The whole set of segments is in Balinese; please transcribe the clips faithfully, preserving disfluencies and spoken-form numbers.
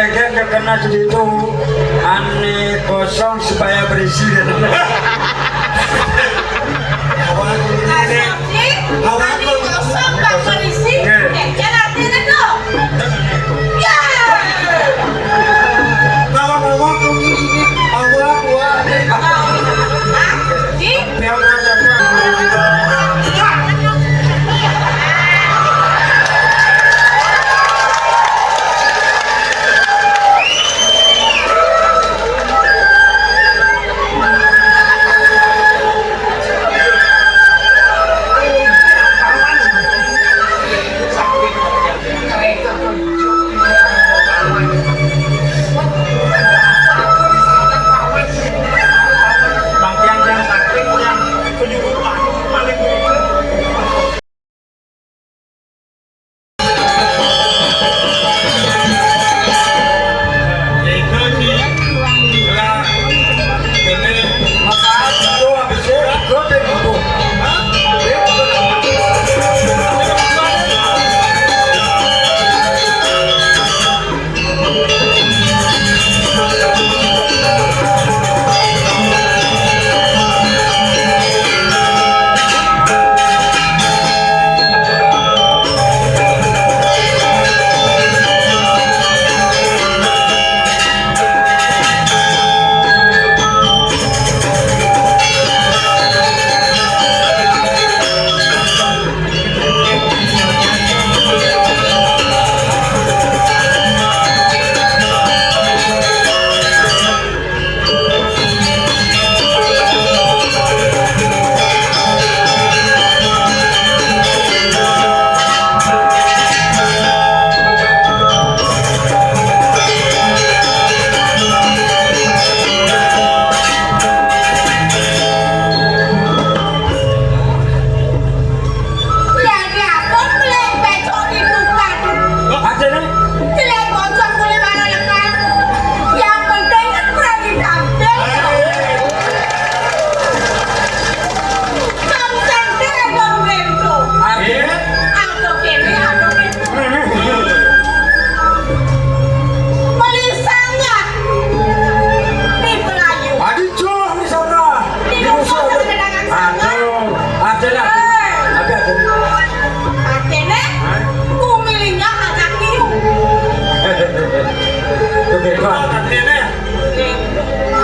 Kan terkena di situ, ane kosong supaya berisi. Awak ini, awak ini kosong, Pak, berisi. Nggih. Eh, jangan artinya tuh. Ya. Awak-awak ini, awak, awak. Hah? Di? Yang ada, Pak. Jadi apa pelek becok di tukang? Aja nih. Jelek bocor boleh mana lekan. Yang penting kan berani tampil. Konsen deh dong bento. Aja. Atau kene atau kene. Beli sanggah di Melayu. Aduh, cowok di sana. Di sana. Aduh, ada lah. Ada, ada. Atene, kumilinya ajak niu. Oke, Pak. Atene.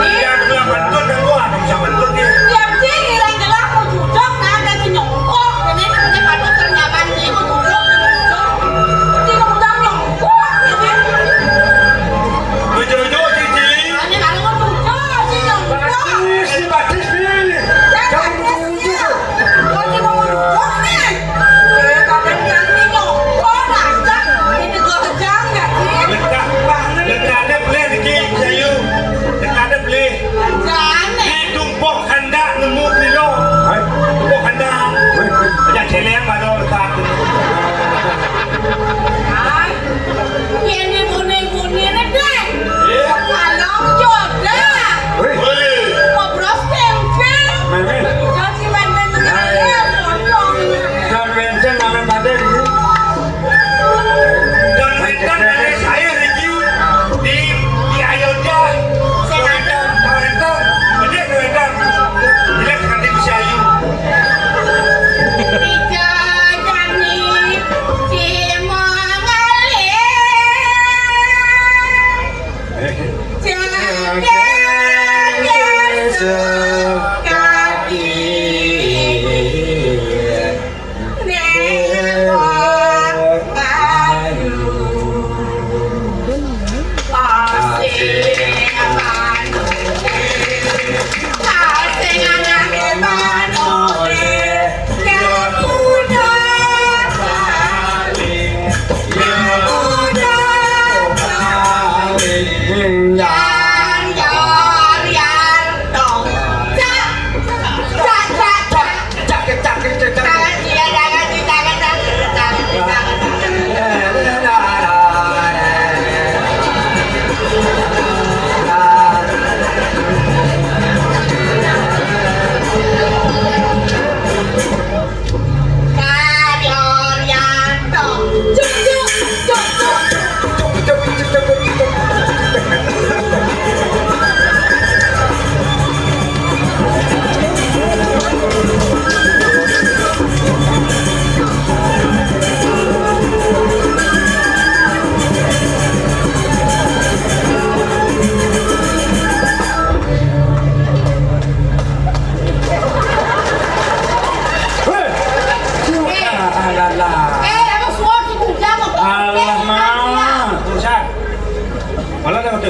Iya, aku bilang bentut, dan gua ada bisa bentut nih. Tiap sini hilang jelas mau cucok, nah, ada si nyongkok. Ini, ini patut ternyaman nih, mau cucok, mau cucok. Ini mau nyongkok, ini. Lucu-lucu, Cici. Ini kalau mau cucok, si nyongkok. Batis, batis, nih. Jangan. Kau cuma mau duduk nih. Eh, kadang-kadang bingung. Kok rasa? Ini gua kejam nggak sih? Lega, lega ada beli dikit.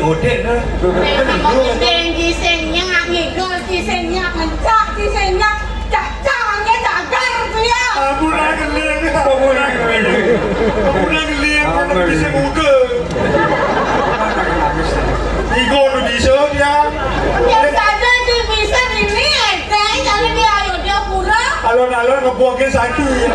Odik, eh. Sing nyak, ngigel, sing nyak, mencak, sing nyak, cak-cak, nggih, cagar, ya. Ampun, aku ngeling. Ampun, aku ngeling. Ampun, aku ngeling. Ampun. Bisa buka. Iku udah bisa, ya. Ya, saja, itu bisa ini, eh, teh, jadi dia ayo, dia pura. Alon-alon ngebuangin satu, ya.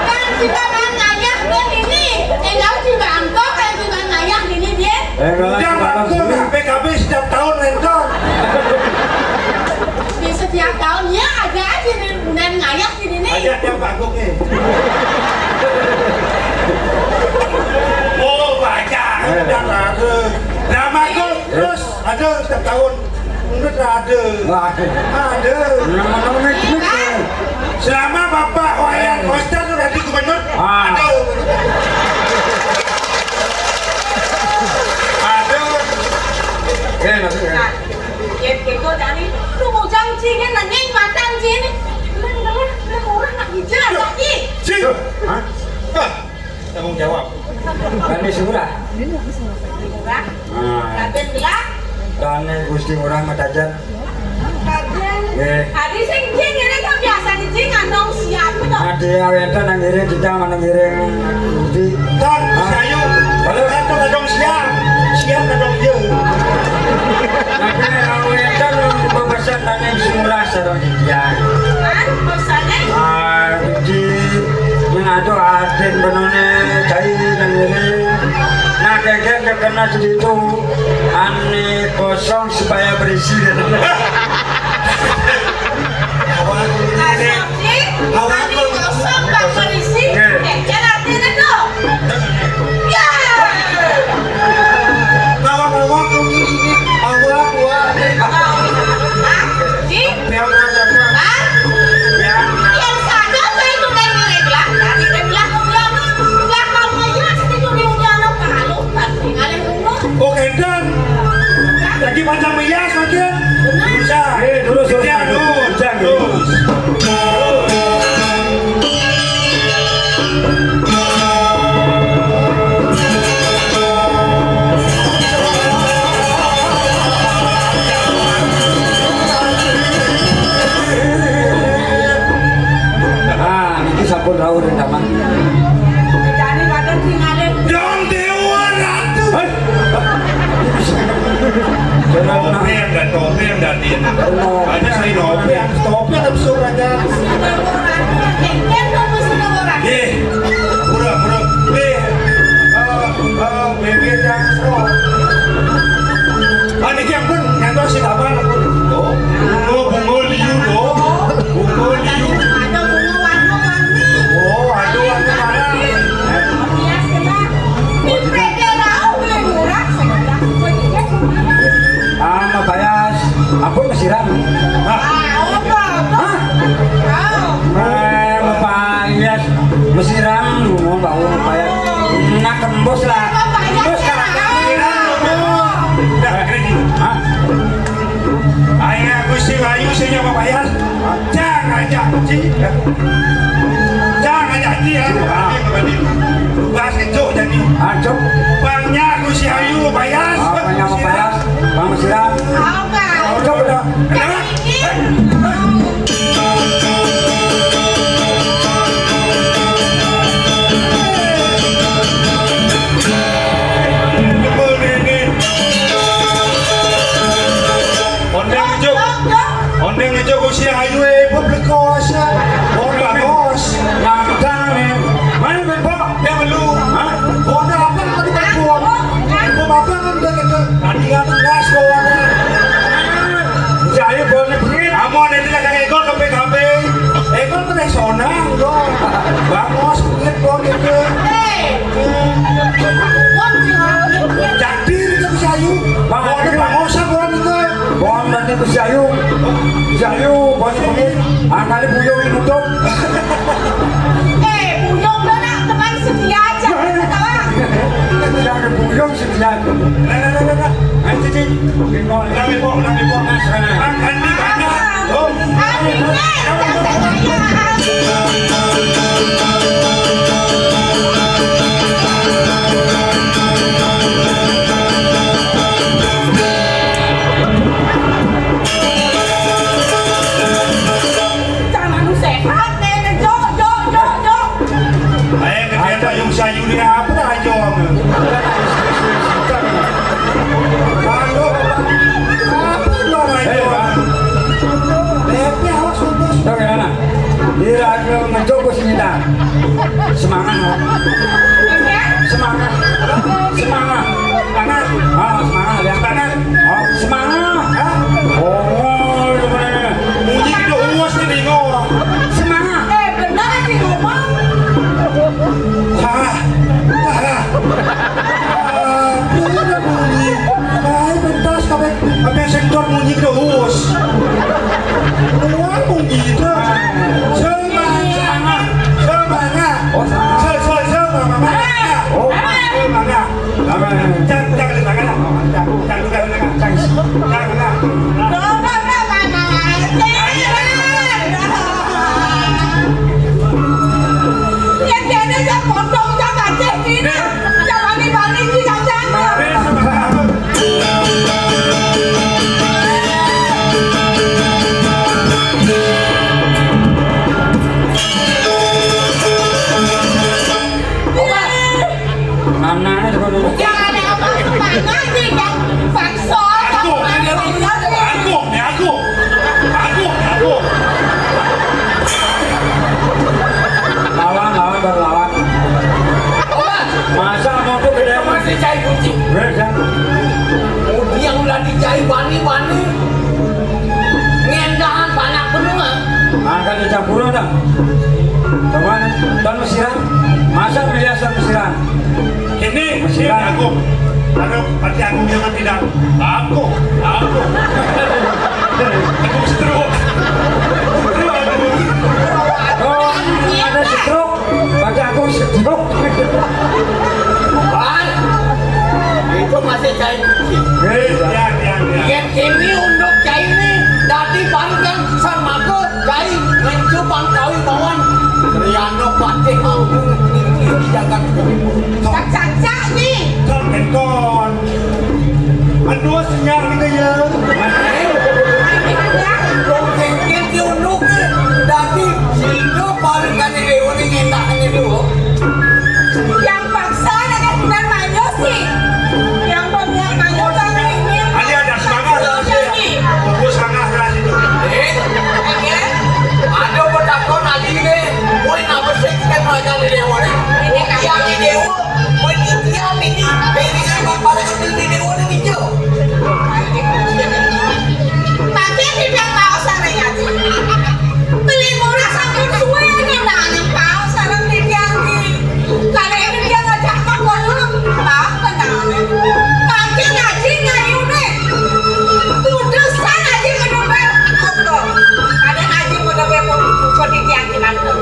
Kan, kita kan ngayah, dia ini. Eh, jauh di Bangkok, kan, kita ngayah, ini, dia. Eh, enggak lah, Dia enggak lah, bangkrut, enggak. P K B setiap tahun rental. Di setiap tahun, ya, ada aja nih, dan ngayah sini nih. Aja tiap bangkrut nih. Oh, banyak. Eh. Udah ada. Drama kok terus ada setiap tahun. Enggak ada. Wah. Ada. Yang mana ini? Selama Bapak Wayan Koster tuh jadi gubernur, Ah. ada. Ada. Eh, nanti ya. Nah, ya, gitu, Dani. Lu mau janji kan, nanya matan sini. Lu, lu, lu orang nak hijau, Cok. Lagi. Cik. Hah? Hah? Tanggung jawab. Dani Surah. Surah. Ah. Raden Gelang. Dani Gusti Ngurah Matajan. Raden. Nggih. Tadi sing jing ini kan biasa di jing ngandong siap to. Ade awénten nang ngiring kita mana ngiring di. Kan, Hah? Sayu. Halo. Kan to ngandong siap. Siap ngandong iya. Tapi awénten bebesan Dani Surah sareng Iya. Hah? Pesannya? Ah, di yang ada aden benone cai nang ini. Nah, geger kena di situ. Ane kosong supaya berisi. Awak ini. Awak ini kosong, tak berisi. Oke. Eh, jangan artinya tuh. Ya. Awak, awak, awak, awak. Hah? Di? Yang mana, Pak? Hah? Ya. Yang sana saya itu kan ngiring lah. Tadi dia bilang, "Udah, udah, kalau mau hilang, saya tidur di udah, kalau nggak, tinggalin dulu." Oh, kendang. Lagi panjang meyas, nanti. Benar. Bisa. Eh, terus, terus, Sekian, terus, terus. Terus. Ah, niki sampun rawuh rendaman. Dong Dewa Ratu. Hei. Jangan Topi yang dan Topi yang dan dia. Topi. Hanya saya Topi. Topi ada besok aja. Eh, pura-pura. Eh, eh, bebek yang serong. Ah, niki ampun, ngantos si Taban ampun. Oh, bunga, bunga liu, oh. Bunga liu. Ada bunga warna-warni. Oh, aduh, aduh, mana? Hias kena. Di P K rau beli murah, sebelas. Ah, Mas Bayas, ampun mesiram. Hah? Ah, apa, apa? Hah? Ah. Eh, Mas Bayas, mesiram, ngomong bau Mas Bayas. Nak tembus lah. Tembus lah. Dah, kena gini. Hah? Ayah Gusti Bayu sing nyapa bayar. Jangan ajak Gusti. Jangan ajak dia. Bahas kecok jadi. Ah, cok. Bangnya Gusti Ayu bayar. Ah, bangnya mau bayar. Bang Siram. Cok dah. Kenapa? Ondeng ijo, ondeng ijo ku si ayu e, ibu plekos. Ora bos. Nang dang e. Mana ben, Pak? Dia belum. Hah? Ora apa tadi perempuan? Ibu bapak kan udah gitu. Tadi kan kelas bawa. Jaya boleh bengit. Kamu ada tidak kayak gol ke P K B? Eh, gol ke Rexona, gol. Bangos, bengit, gol gitu. Hei. Wong sing ora ngerti. Jadi itu bisa ayu. Bang, ada Bang Osa, Bang, itu. Bang, nanti bisa ayu. Bisa ayu, Bang, ini. Angkali buyung ini nutup. Eh, buyung dah nak teman setia aja, ketawa. Jangan buyung setia. Nah, nah, nah, nah, nah. Nanti, Cik. Ulang, Ibu, ulang, Ibu. Nah, sana. Angkali banyak. Oh. Semangat, oh. Semangat. Semangat. Tangan. Oh, semangat, ya. Tangan. Oh, semangat. Hah? Oh, lu mana? Bunyi gitu, uas nih, bingung. Semangat. Eh, bener sih ngomong. Salah. Salah. Ah, bener bunyi. Baik, pentas, sampai, sampai sensor bunyi terus. Semua bunyi terus. Semangat. Semangat. Oh, semangat. Se-, se-, semangat. Oh. Semangat. Jangan, jangan, jangan. Jangan, jangan, jangan. Jangan, jangan. Yang dia ada yang potong, yang Aceh Cina, yang bani-bani di Jakarta. Mana ada dulu? Yang ada apa? Mana sih, Bang? Paksa, Agung, Bang, ini Agung. Paksa. Agung, ini Agung. Agung, Agung. Lawan, lawan, baru lawan. Masa mau tuh gede masih cai kucing. Beda. Yang udah dicai bani-bani. Ngendahan banyak bener. Angkat di campur dah. Coba, dan Mesiran. Masa biasa Mesiran? Ini, ini Mesiran. Agung. Aduh, hati Agung jangan tidak. Agung, Agung. Agung stroke. Aduh, Agung. Oh, ada stroke. Pakai aku sedok. Wah, itu masih cai kucing. Iya, iya, iya. Yang ini untuk cai ini, tadi barusan sama aku cai ngencu bangkawi bawang. Riano patih ampun, ini jagat. Cak, cak, cak, nih. Cak, beton. Aduh, senyap gitu ya. Wong sengkil diunduke. Dadi sida paringane dewa ning endakane dewa. Yang paksa nek bukan manyo sih. Yang pemiak manyo kan ini. Ali ada semangat lah, sih. Fokus semangat lah situ. Eh, ada betakon adine, kowe napa sih kan raja dewa ne? Yang dewa, kowe iki ini, ini kan pada kecil di dewa ne iki. Mangke titiang maos sareng Aji. Beli murah sampun suwe ngenani paos sareng titiang iki. Kalih titiang ngajak kok kula, maaf kenane. Mangke Aji ngayune. Tudusan Aji kedompet. Kadang Aji kedompet pun, pun titiang iki mangke.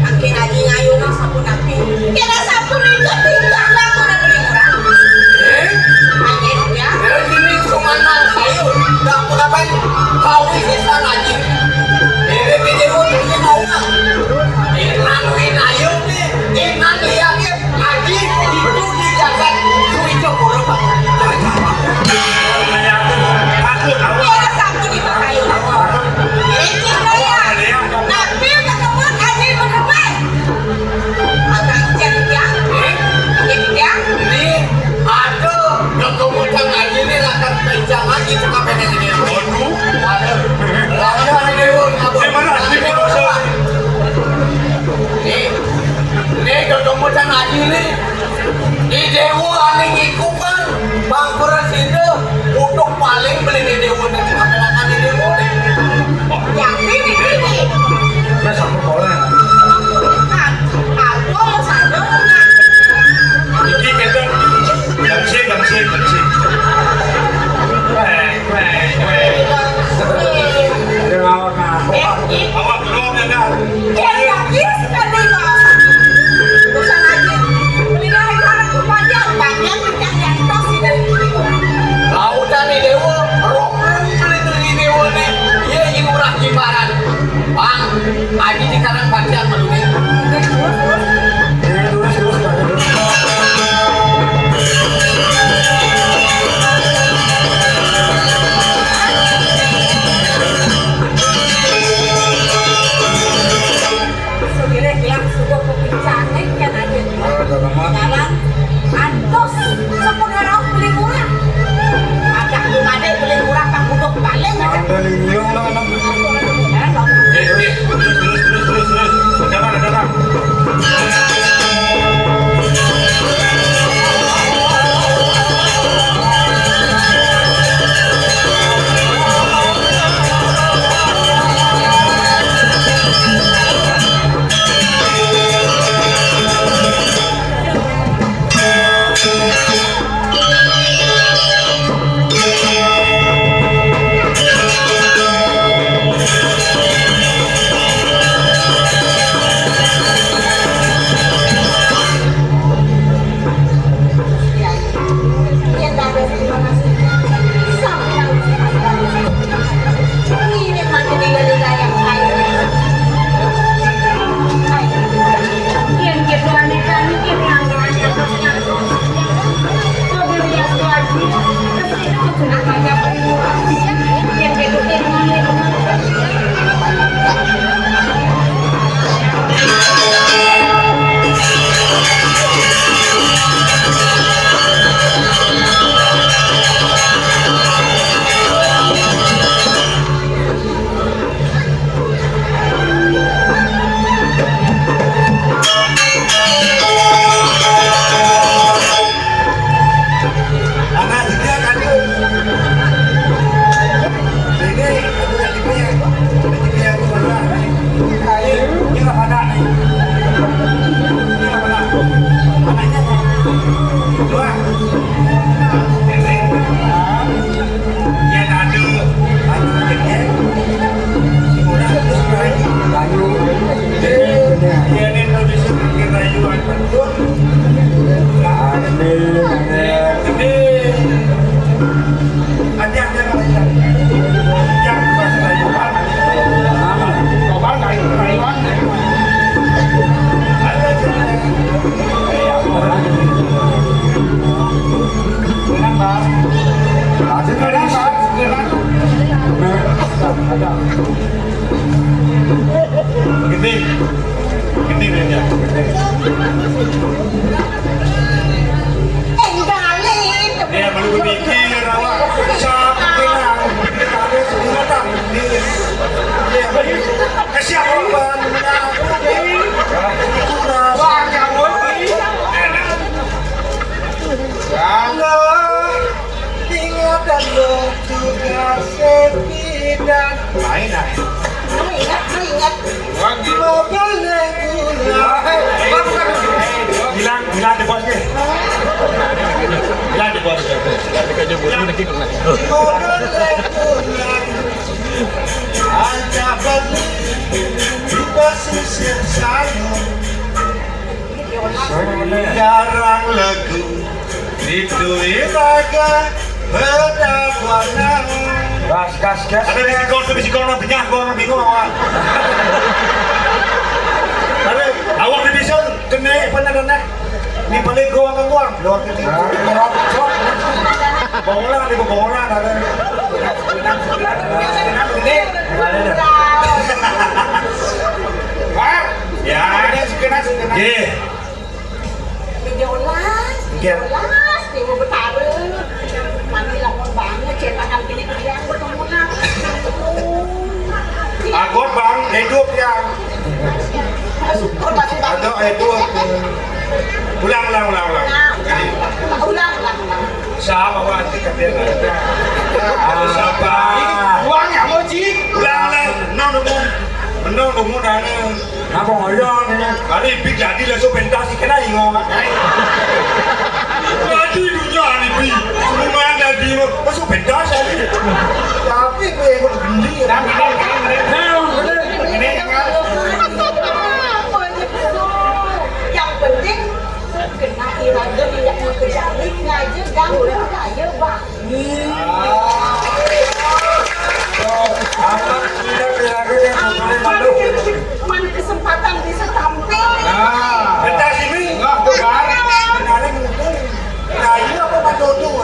Angkin Aji ngayuno sampun api. Kena sampun itu tinggal aku udah beli murah. Eh? Angin ya. Eh, ini cuma nang sayur. Nggak apa-apa. Kau isi sana Aji. Ini bikin untuk kita. Inan win ayu nih. Inan lihat ya. Aji itu di jagat. Suico kurang. Aku tahu. Kena sampun itu sayur. Ini cinta ya. Tapi ketemu Aji bener. Abang Cen ya. Ini ya. Ini ada. Ketemu Cang Aji ini lah kan kencang lagi suka pengen ini. Waduh. Waduh. Lah, ini dewa, apa? Ini mana asli Pulau Jawa? Nih. Nih, ketemu Cang Aji ini. Di dewa ane ngikupan. Bangkuran sinde. Utuh paling beli di dewa dan kenapa di dewa. Yang ini, ini. Wis aku boleh. Kan, aku mau sadar, kan. Iki beda. Gangsing, gangsing, gangsing. Weh, weh, weh. Ayo, lawan, nah. Eh, eh. Awak belum ya, kan? Ya, ya, yes, kan, nih, Bos. Urusan aja. Mendingan aja anak kepanjang, panjang, panjang, yang tos, sih, dari sini. Lautan nih, Dewa. Rombong beli dari Dewa, nih. Iya, ini murah, Jimbaran. Bang, Aji di kanan bagian malunya. Terus, terus, terus. Yén ada anu, yén, sing ora terus rayu. Rayu. Yén Indonesia bikin rayu, anu. Amin, amin. Gedé. Ada, ada, ada. Yang pas rayu, Pak. Amin. Coba rayu, rayuan. Ada, ada. Kenapa? Kenapa? Kenapa? Gede. Gede dia. Tinggalin. Dia baru berpikir awak. Siapa kenal? Ada sebenarnya. Dia. Dia. Kesian korban. Wah, kamu. Halo, ingat lo tugas sepidan. Main, ah. Mau ingat, mau ingat. Mau balik pulang. Hilang, hilang di bosnya. Hilang di bosnya. Mau balik pulang. Hanya balik di pesisir sana. Jarang lagu itu iraga berdawana. Gas, gas, gas. Ada bisi gol, bisi gol, nang benyah gol, nang bingung awak. Ada awak di bisa kena apa, nang, nang? Ini balik gol, nang gol. Luar biasa. Bola, di bola, ada. Ini. Ada, ada. Wah. Ya. Ada segenap, segenap. Nggih. Tiga belas, Nggih. tiga belas, Dewa Betara. Mami lamun banget cetakan kene kalian bertemu. Agot, Bang, hidup ya. Syukur masih banget. Aduh, hidup. Ulang, ulang, ulang, ulang. Nah, ulang, ulang, ulang. Siapa, Bang? Kita biar ada. Ada siapa? Uang ya, mau, Ji? Ulang, ulang. Benar, nemu. Benar, nemu, dah. Apa ngoyong ini? Hari big jadi langsung pentas ikan aja ngomong. Waduh, dunia hari bi. Semua jadi langsung pentas aja. Tapi gue yang gending. Nah, bener, bener, bener. Nah, bener. Ini kan. Yang penting kena iraga tidak mau kejalik ngaja ganggu kaya bang. Amat tidak dilakukan yang boleh malu. Mana kesempatan bisa tampil. Nah, kita sini. Nah, tuh kan. Kenalin mumpung. Kayu apa Pak Dodo?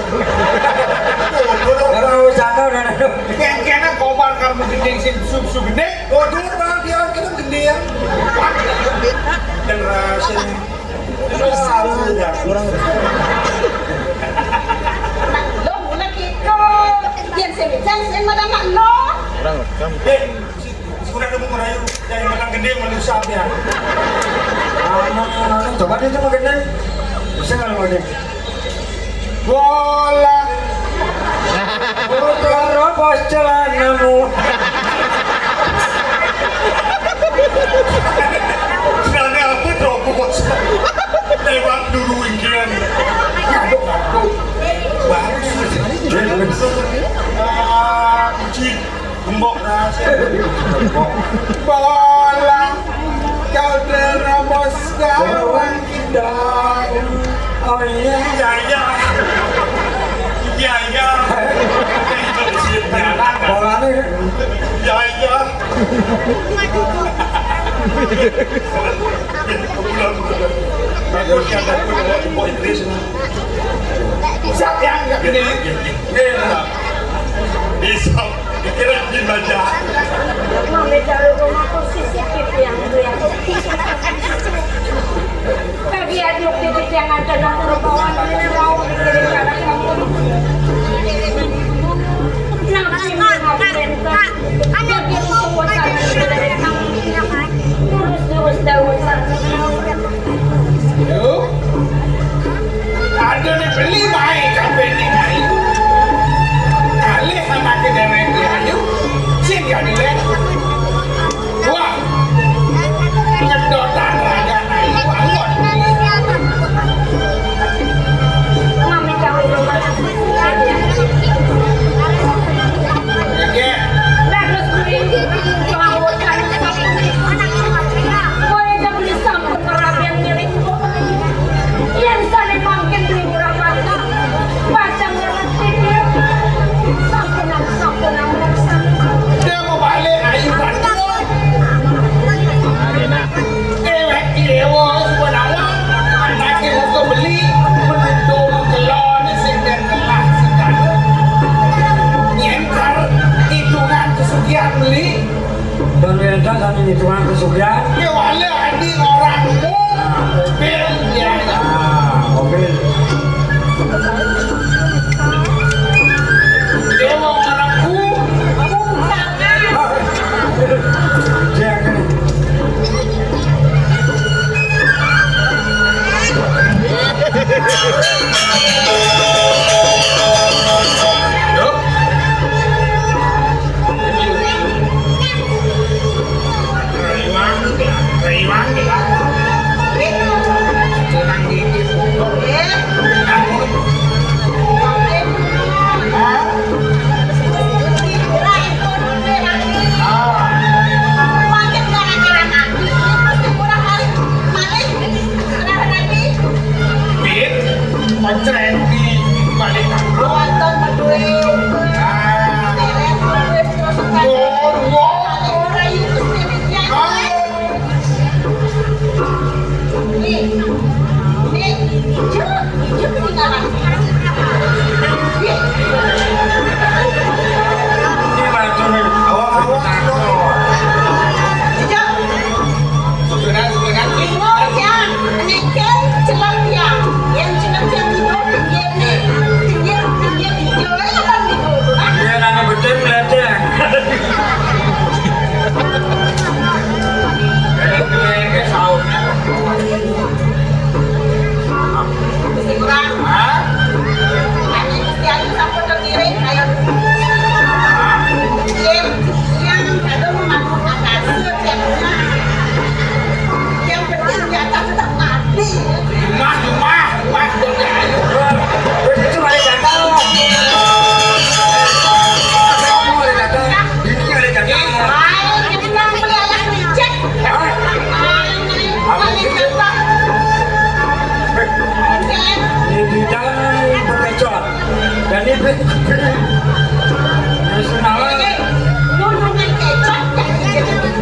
Dodo apa? Kalau sana udah ada. Kengkena kobar kalau mau gending sing sup-sup gede. Dodo, Bang, dia kita gending. Generasi. Kurang. Lo mula kiko. Yang sini, yang sini, mana nak lo? Kurang rekam. Eh, sudah ada mau merayu. Yang makan gede, malu siapa ya? Mana, mana? Coba dia coba gede. Bisa nggak lo gede? Bola. Terobos celanamu. Celana apa terobos? Lewat dulu ingkian. Ngaduk, ngaduk. Bagus. Ah, kucing. Gembok rahasia. Bola. Kau terobos kawan kita. Oh iya. Iya, iya. Iya, iya. Bolanya. Iya, iya. Bagus ya, bagus. Siap ya, nggak gini. Iya, iya. Bisa. Dikira dibaca. Mami taruh rumah tuh C C T V yang itu ya. Lagi aduk titik yang ada dapur bawah ini mau dikirim ke anak kampung. Nah, ini mau dikirim ke. Ada di rumah dari kampung. Terus, terus, terus. Yo. Ada nih beli baik kabeh nih, ayo. Alih anake dheweke, ayo. Sing ya, Dile. Wah. Ngedotan raga, ayo, bangun. Sugihan. Ya wala, ini orangmu. Mobil, ya, ya. Ah, mobil. Dewa orangku. Jangan. Bin, koncret di balik tangga. Wonten beduwe. Ah. Wong, wong. Ah. Nih, nih, ijo, ijo ketinggalan. Nih. Ini malah turun. Awak-awak itu. Ijo. Sebenarnya, sebenarnya. Bingung ya, neken celok ya. Yang celok yang itu pinggir nih. Pinggir, pinggir ijo ya kan gitu. Hah? Iya, nanya betul, meleteng. Gusti Ngurah. Hah? Kami Gusti Ayu sampun kekiring, ayo. Yen yang kado memandu akase, yang, yang penting di atas tetap mati. Jumah, jumah, jumah, Gusti Ayu. Wis, itu mari datang. Kamu mari datang. Ini mari datang. Ayo, kita beli anak micet. Hah? Ayo, ayo, beli datang. Ini di dalam berkecot. Dan ini ini senala. Ini, ini, ini kecot, kan?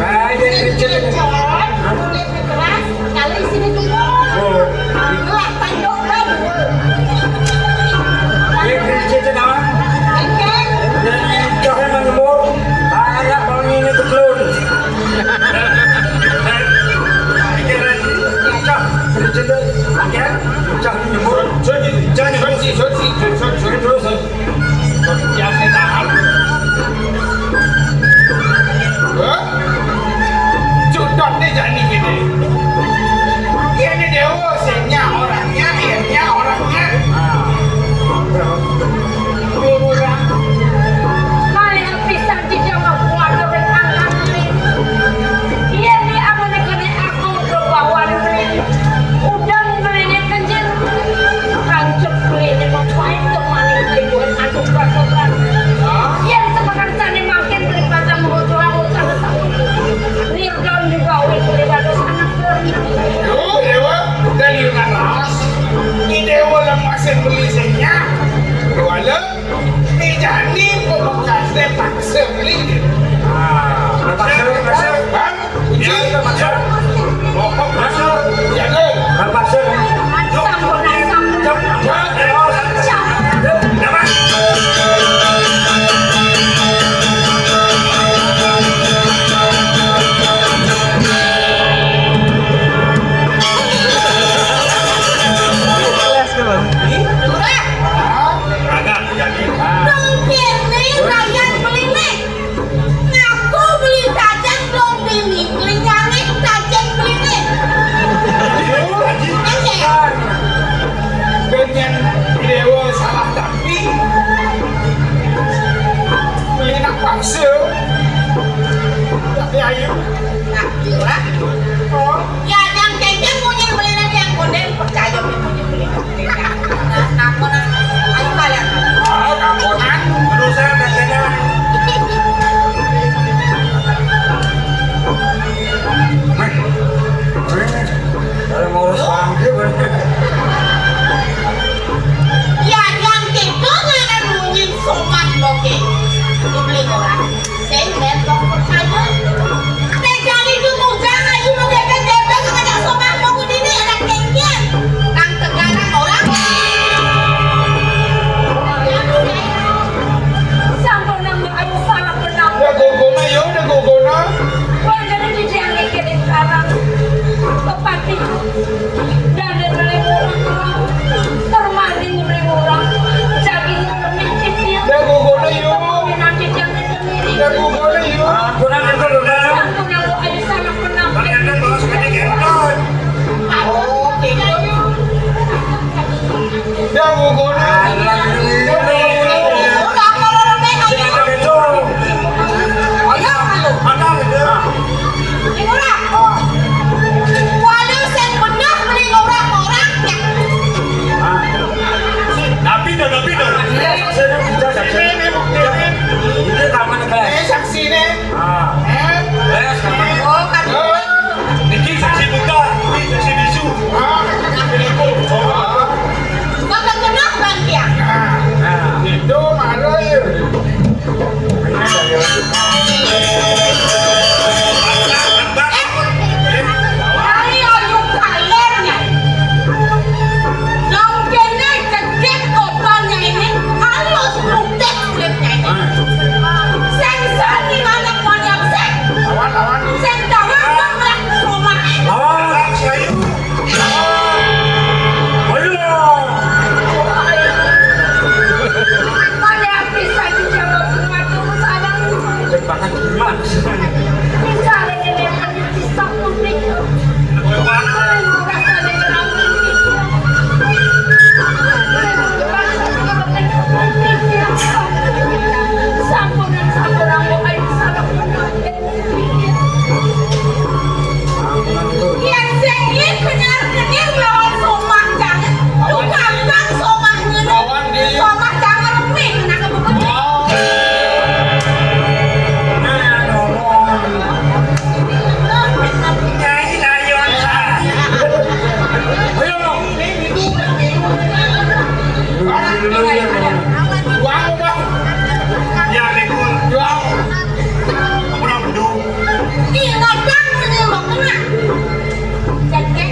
Baik, ini kecot. Kecot, kulit keras, kalau isinya gemuk. Oh. Lah, tanduk baru. Ini kecot, kan? Oke. Dan ini kecot yang gemuk. Anak bang ini ketelun. Cah, cerita, ya, cah nyebur. Cah nyebur. Terus, ya, saya tahan. Hah? Cudot nih jani gini. Ini dewa, senya orangnya, ianya orangnya. Nah. Malih pisan jejengah kuat ring angkatne. Yen di amene kene aku bebawan beli. Udan beline kenjen. Kancep beline mapain kemaning kaibuan adu prasaban. Yen sepekan sane mangkin beli pada mengojo laut sana tahu. Nirdan digawe beli dados anak beli. Yo, dewa, dari Yunan ras. Di dewa lemasin beli senya. Wala. Nih, jani pemekasne paksa beli. Ah, paksa, paksa. Bang, kunci. Ya, paksa. Pokok paksa. Jaga. Bang, paksa. Yuk. Sampun, sampun. Cep, cep, cep. Dapat. Lurah. Dong kene rakyat beliné. Ngaku beli cacing dong bini, beli nyangit cacing beliné. Dengan dewa salah tapi beli nak paksa. Tapi ayo. Nah, itulah. Oh. Ya, yang cacing munyin beliné yang konden percaya munyin beliné. Nah, kamu nak, ayo kalian. Ah, kamu nak. Terus saya tanya. Meh, meh, kalau ngurus bangke, bener. Ya, yang itu ngaran munyin somat boke. Dibeli orang. Sing ben kok percaya. Nek jani dumugang ayu mau depet-depet kok Ayo, yuk kaler, Nyai. Lawan kéné jegég kopal Nyainé, alus bruktik kulit Nyainé. Sing sani anak wayang sing. Lawan, lawan. Sing dawet kok ngerak rumah. Lawan, Mas Bayu. Ayo. Mana bisa dijawab ngatur sareng. Cek banget gimana? Bicara nenek. Yén sing iki kenyar-kenyir lawan somah jangan. Lu gampang somah ngene. Lawan dia. Somah jangan lebih kena kebuka. Nah, ngomong. Nyai Ayon. Ayo. Juang, Bang. Ya, Bang. Juang. Apa namanya? Ih, ngadang ini, Bang, kena. Jadi,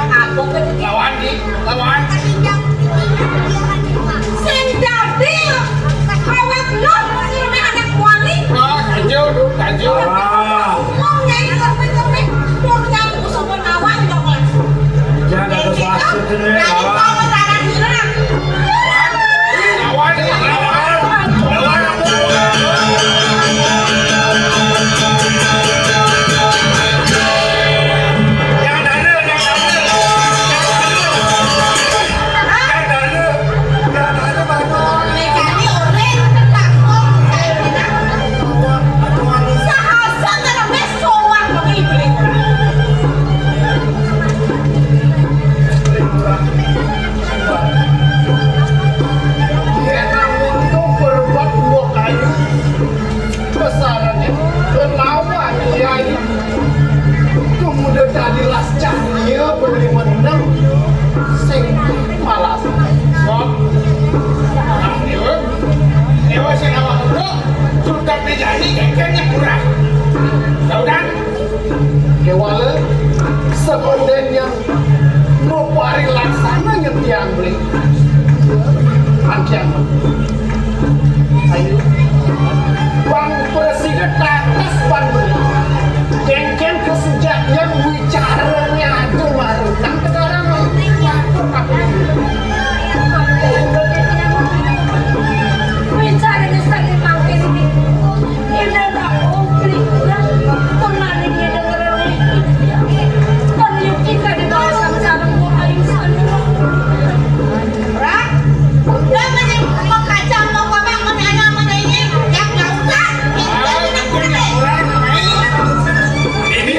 apa ke Lawan, Di. Lawan. Sing dadi awak lu ngene anak wali. Ah, ganjil, ganjil. Ah. Wong nyai ngerti-ngerti, wong nyai kusuma nawang dong lah. Jangan ada maksud ini, kawan. Lawan, lawan, lawan. Jangan ada, jangan ada. Besarannya lawan Yai. Kemudian tadi las cahya beli menang sing malas. Sok. Nah, dewa. Dewa sing awak itu sudah dijadi kengkengnya kurang. Daudan. Kewala sekondén yang mau pari laksana nyetiang beli. Antiang. Ayo. Bang presiden tatas ban beli. Kengkeng kesejatian wicaranya aja maru. Nang tegarang ngatur apa? Wicaranya sering makin ini. Ini ora komplit, ya. Kemarin dia dengerin. Kan Yuki tadi bawa sama-sama gua ayu sana. Ora? Udah, mending mau kacang, mau kobak, mau nanya, mau nanya. Yang nggak usah. Yang penting ini. Ini